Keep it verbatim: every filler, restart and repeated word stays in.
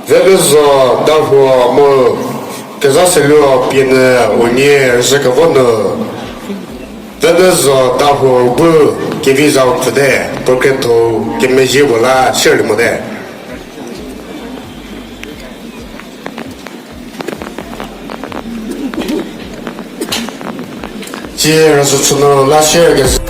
Venuzo Dawhuo mu Kezasülüo Pienü unyi rüzhü küvo nü Venuzo Dawhuo bu kevi zao pfhüde program tho kemezhie vo la share lü mote. Ci rüzhü chünü la share ke